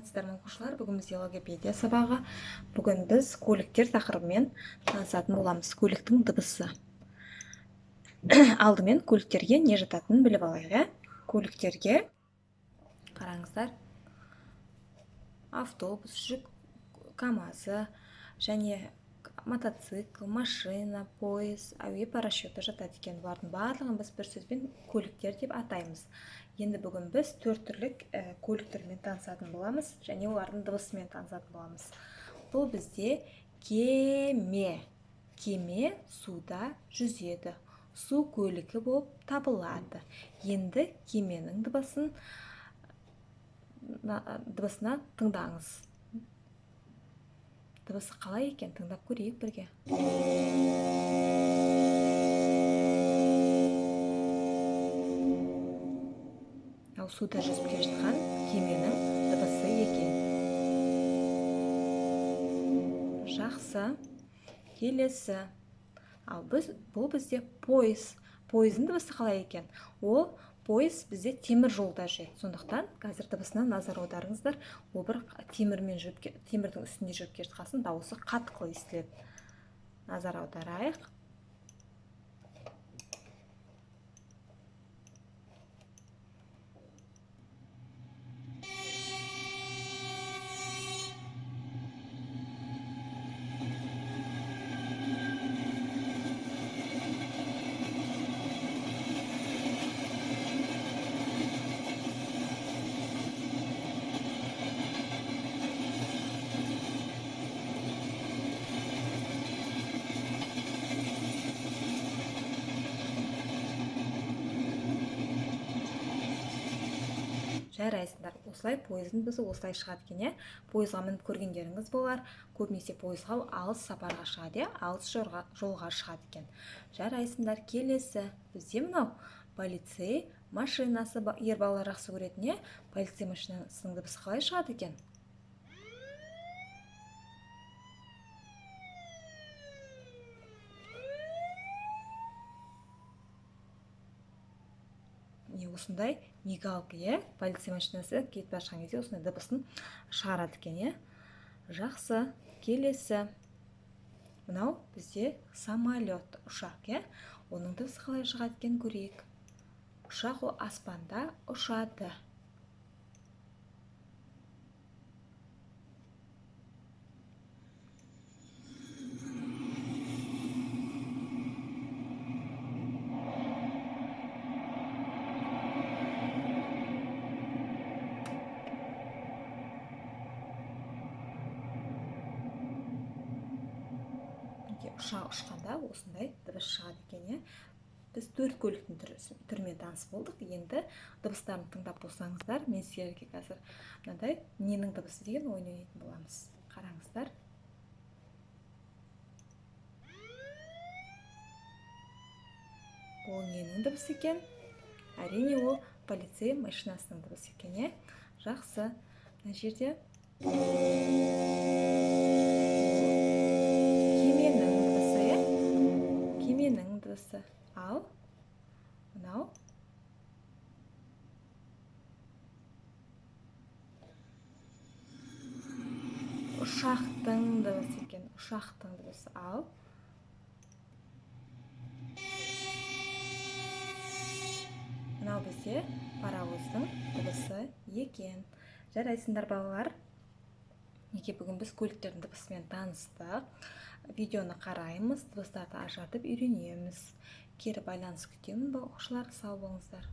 Саламатсыздар ма, оқушылар? Бүгін бізде логопедия сабағы. Бүгін біз көліктер тақырыбымен танысатын боламыз. Көліктің дыбысы. Алдымен көліктерге не жататынын біліп алайық, иә? Көліктерге қараңыздар. Автобус, жүк КАМАЗы және мотоцикл, машина, пойыз, әуе парашюті жатады екен. Бұлардың барлығын біз бір сөзбен көліктер деп атаймыз. Енді бүгін біз төрт түрлі көлік түрімен танысатын боламыз және олардың дыбысымен танысатын боламыз. Бұл бізде кеме. Кеме суда жүзеді. Су көлігі болып табылады. Енді кеменің дыбысына тыңдаңыз. Дыбысы қалай екен, тыңдап көрейік бірге. Ал суда жүзіп келе жатқан кеменің дыбысы екен. Жақсы. Келесі. Ал бұл бізде пойыз. Пойыздың дыбысы қалай екен? Ол пойыз бізде темір жолда жүреді. Сондықтан қазір дыбысына назар аударыңыздар. Ол бір темірмен жүріп темірдің үстінде жүріп келе жатқасын дауысы қатқыл естіледі. Назар аударайық. Жарайсыңдар. Осылай пойыздың дыбысы осылай шығады екен, иә? Пойызға мініп көргендеріңіз болар. Көбінесе пойызға алыс сапарға шығады, иә? Алыс жолға шығады екен. Жарайсыңдар. Келесі бізде мынау полицей машинасы, ер балалар жақсы көретін, иә? Полицей машинасының дыбысы қалай шығады екен? Міне осындай мигалка, иә? Полиция машинасы кетіп бара жатқан кезде осындай дыбысын шығарады екен, иә? Жақсы. Келесі. Мынау бізде самолет, ұшақ, иә? Оның дыбысы қалай шығады екен көрейік. Ұшақ ол аспанда ұшады. Ұшақ ұшқанда осындай дыбыс шығады екен, иә? Біз төрт көліктің түрімен таныс болдық. Енді дыбыстарын тыңдап болсаңыздар, мен сіздерге қазір мынандай ненің дыбысы деген ойын ойнайтын боламыз. Қараңыздар. Ол ненің дыбысы екен? Әрине, ол полицей машинасының дыбысы екен, иә? Жақсы. Мына жерде кеменің дыбысы. Ал мынау ұшақтың дыбысы екен. Ұшақтың дыбысы. Ал мынау бізде паровоздың дыбысы екен. Жарайсыңдар, балалар. Неге бүгін біз көліктердің дыбысымен таныстық. Видеоны қараймыз, дыбыстарды ажыратып үйренеміз. Кері байланыс күтемін, оқушылар. Сау болыңыздар.